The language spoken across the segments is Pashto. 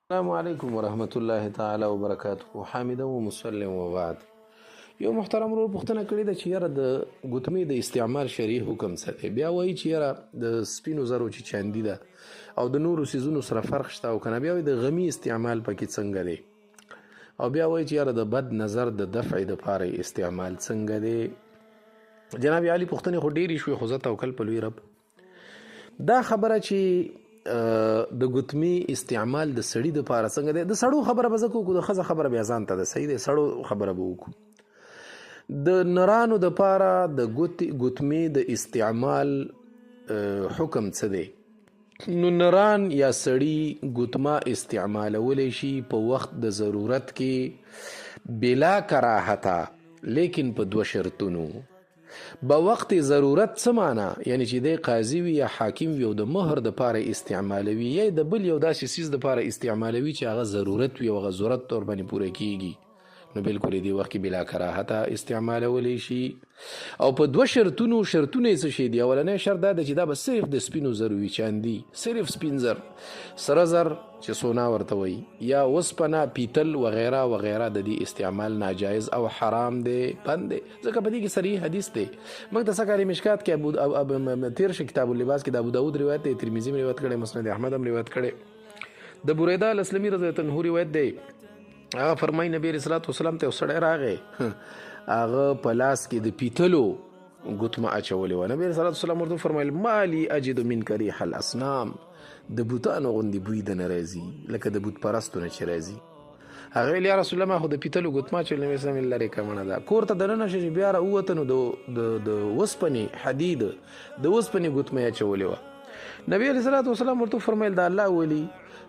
السلام علیکم ورحمت الله تعالی وبرکاته. حامدا ومسلم وبعد. یو محترم ورور پوښتنه کړې ده چې یاره د ګوتمې د استعمال شرعي حکم څه دی؟ بیا وایي چې یاره د سپینو زرو چې چاندي ده او د نورو څیزونو سره فرق شته او کنه، بیا وایي د غمي استعمال پکې څنګه دی، او بیا وایي چې یاره د بد نظر د دفع دپاره استعمال څنګه دی. جناب عالي پوښتنې خو ډېرې شوې، خو زه توکل په لوی رب. دا خبره چې د ګوتمې استعمال د سړي دپاره څنګه دی، د سړو خبره به ځکه وکړو، د ښځه خبره بیا ځان ته ده، صحیح دی، سړو خبره به وکړو. د نرانو دپاره د ګوتمې د استعمال حکم څه دی؟ نو نران یا سړي ګوتمه استعمالولی شي په وخت د ضرورت کې بلا کراهته، لیکن په دوه شرطونو. به وخت ضرورت څه معنا؟ یعنی چې دی قاضي وي یا حاکم وي او د مهر دپاره استعمالوي، یا د بل یو داسې څیز دپاره استعمالوي چې هغه ضرورت وي او هغه ضرورت ور باندې پوره کیږي، نو بالکل دې وخت کې بلا کراهته استعمالولی شي. او په دوه شرطونو، شرطونه یې څه شی دي؟ اولنی شرط دا دی چې دا به صرف د سپینو زرو وي، چاندي، صرف سپین زر، سره زر چې سونا ورته وایي، یا وسپنه، پیتل وغیره وغیره، د دې استعمال ناجایز او حرام دی، بند دی، ځکه په دې کې صریح حدیث دی. موږ ته سږکال مشکات کې تېر شي کتاب اللباس کې د ابو داود روایت دی، ترمذي هم روایت کړی، مسند احمد هم روایت کړی، د بریده الاسلمي رضی الله عنه روایت دی. هغه فرمایي نبی علیه الصلاة والسلام ته یو سړی راغی، هغه په لاس کې د پیتلو ګوتمه اچولې وه. نبی علیه الصلاة والسلام ورته وفرمایل ما لي اجد منک ریح الاصنام، د بوتانو غوندې بوی د نه راځي لکه د بت پرستو نه چې راځي. هغه ویل یا رسول الله ما خو د پیتلو ګوتمه اچولې. نبی علیه السلام ویل لرې کمڼه ده. کور ته دننه شو چې بیا راووته نو د وسپنې حدید، د وسپنې ګوتمه یې اچولې وه. نبی علیه الصلاة والسلام ورته وفرمایل د الله ولي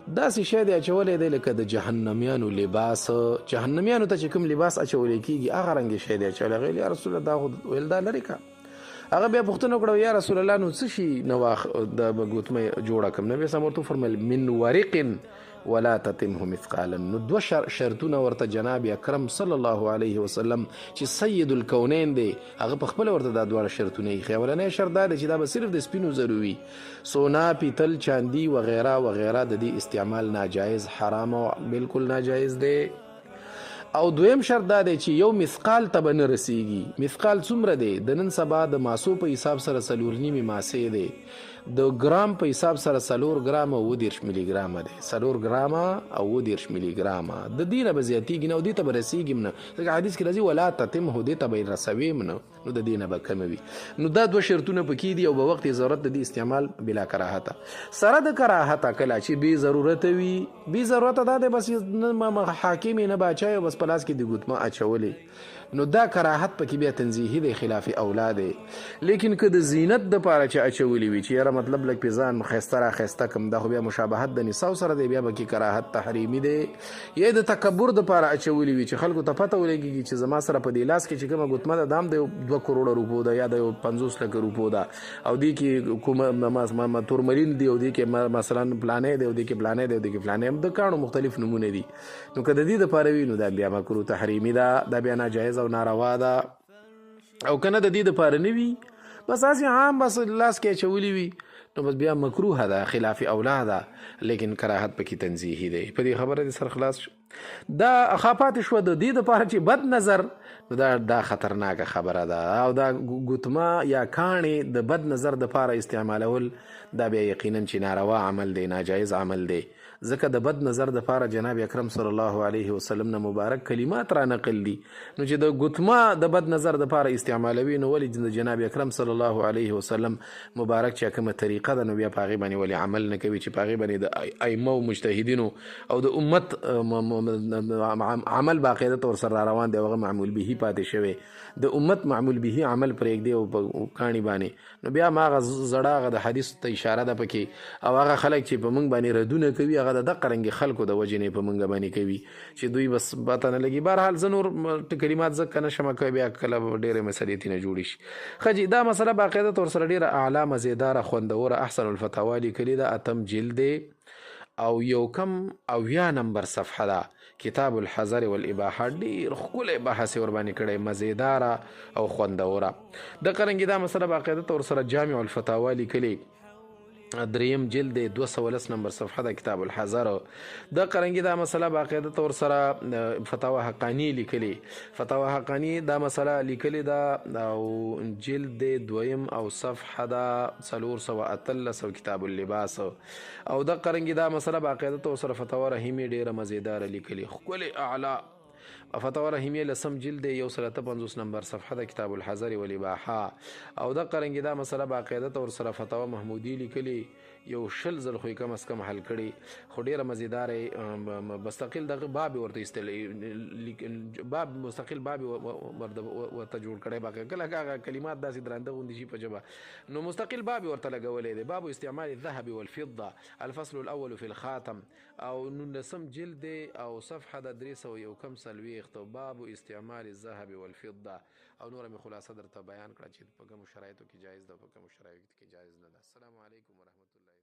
داسې شی دی اچولی دی لکه د جهنمیانو لباس، جهنمیانو ته چې کوم لباس اچولی کېږي هغه رنګ شی دی اچولی. هغه ویل یا رسول الله دا خو ویل دا لرې که. هغه بیا پوښتنه وکړه یا رسول الله نو څه شي نو د ګوتمه جوړه کړم؟ نبی صلی الله علیه وسلم ورته وفرمایل من ورق ولا تتمه مثقالا. نو دوه شرطونه ورته جناب اکرم صلی الله علیه وسلم چې سید الکونین دی هغه په خپله ورته دا دواړه شرطونه ایښي. اولنی شرط دا دی چې دا به صرف د سپینو زرو وي، سونا، پیتل، چاندي وغیره وغیره د دې استعمال ناجایز، حرام او بالکل ناجایز دی. او دویم شرط دا دی چې یو مثقال ته به نه رسیږي. مثقال څومره دی؟ د نن سبا د ماسو په حساب سره څلور نیمې ماسې دی، د ګرام په حساب سره څلور ګرامه اووه دېرش ملي ګرامه دی، څلور ګرامه او اووه دېرش ملي ګرامه. د دې نه به زیاتېږي نه او دې ته به رسېږي هم نه، ځکه حدیث کې راځي ولا تتمه، دې ته به یې رسوي هم نه، نو د دې نه به کمه وي. نو دا دوه شرطونه پکې دي او به وخت ضرورت د دې استعمال بلا کراهته سره د کراهته کله چې بې ضرورته وي. بې ضرورته دا دی بس نه حاکم یې نه باچا یې، بس په لاس کې د ګوتمه اچولې، نو دا کراهت پکې بیا تنزیهي دی، خلاف اولا دی. لیکن که د زینت دپاره چې اچولې وي چې یاره مطلب لږ پې ځان ښایسته را ښایسته کړم، دا خو بیا مشابهت د نساو سره دی، بیا پکې کراهت تحریمي دی. یا د تکبر دپاره اچولې وي چې خلکو ته پته ولګېږي چې زما سره په دې لاس کې چې کومه ګوتمه ده دا هم د یو دوه کروړه روپو ده یا د یو پنځوس لکه روپو ده، او دې کې کومه تورمرین دی، او دې کې مثلا پلانی دی، او دې کې پلانی دی، او دې کې پلانی، هم د کاڼو مختلف نومونه دي. نو که د دې دپاره وي نو دا بیا مکروه تحریمي ده، دا بیا ناجایز او ناروا ده. او که نه د دې دپاره نه وي، بس هسې عام بس لاس کې اچولي وي، نو بس بیا مکروه ده، خلاف اولا ده، لیکن کراهت پکې تنزیهي دی. په دې خبره دې سر خلاص شو. دا خاپاتې شوه د دې دپاره چې بد نظر، نو دا خطرناکه خبره ده. او دا ګوتمه یا کاڼې د بد نظر دپاره استعمالول دا بیا یقینا چې ناروا عمل دی، ناجایز عمل دی، ځکه د بد نظر دپاره جناب اکرم صلی الله علیه وسلم نه مبارک کلمات را نقل دي. نو چې د ګوتمه د بد نظر دپاره استعمالوي نو ولې د جناب اکرم صلی الله علیه وسلم مبارک چې کومه طریقه ده نو بیا په هغې باندې ولې عمل نه کوي چې په هغې باندې د ائمه او مجتهدینو او د امت عمل باقاعده طور سره روان دی، هغه معمول به پاتې شوی، د امت معمول به عمل پرېږدي او په کاڼي باندې. نو بیا ما هغه زړه هغه د حدیث ته اشاره ده پکې، او هغه خلک چې په موږ باندې ردونه کوي هغه د دقه رنګې خلکو د وجې نه په موږ باندې کوي چې دوی بس پته نه لګي. بهرحال زه نور کلمات ځکه نه شم کوی، بیا کله به ډېرې مسلې ترې جوړې شي. ښه جي، دا مسله باقاعده طور سره ډېره اعلی، مزیداره، خوندوره احسن الفتاوا لیکلې ده، اتم جلد دی او یو کم اویا نمبر صفحه ده، کتاب الحذر والاباحه. ډېر ښکلی بحث یې ورباندې کړی، مزیداره او خوندوره. دغه رنګې دا مسله باقاعده طور سره جامع الفتاوا لیکلې دریم جلد دی، 210 نمبر صفحه ده، کتاب الحذر. د قرنګي دا مسله باقاعده تور سره فتاوا حقانی لیکلي، فتاوا حقانی دا مسله لیکلي ده، او جلد دی دویم او صفحه ده 418 او کتاب اللباس. او د قرنګي دا مسله باقاعده تور سره فتاوا رحیمی ډیره مزیدار لیکلي، ښکلې اعلی. فتاوا رحیمیه لسم جلد دی، 150 نمبر صفحه ده، کتاب الحذر والاباحه. او د قرنګي دا مسله باقاعده تور سره فتاوا محمودي لیکلي، یو 20 ځل خو یې کم از کم حل کړي، خو ډیره مزیداره. مستقل دغه باب ورته ایستلی، باب مستقل باب ورته جوړ کړی. باقي کله هغه کلمات داسې درانده غوندې شي په ژبه، نو مستقل باب ورته لګولی دی، باب استعمال الذهب والفضة الفصل الاول في الخاتم. او نولسم جلد دی او صفحه ده 341، باب استعمال الذهب والفضة. او نوره مې خلاصه درته بیان کړه چې په کومو شرایطو کې جایز ده او په کومو شرایطو کې جایز نه ده. السلام علیکم ورحمت الله.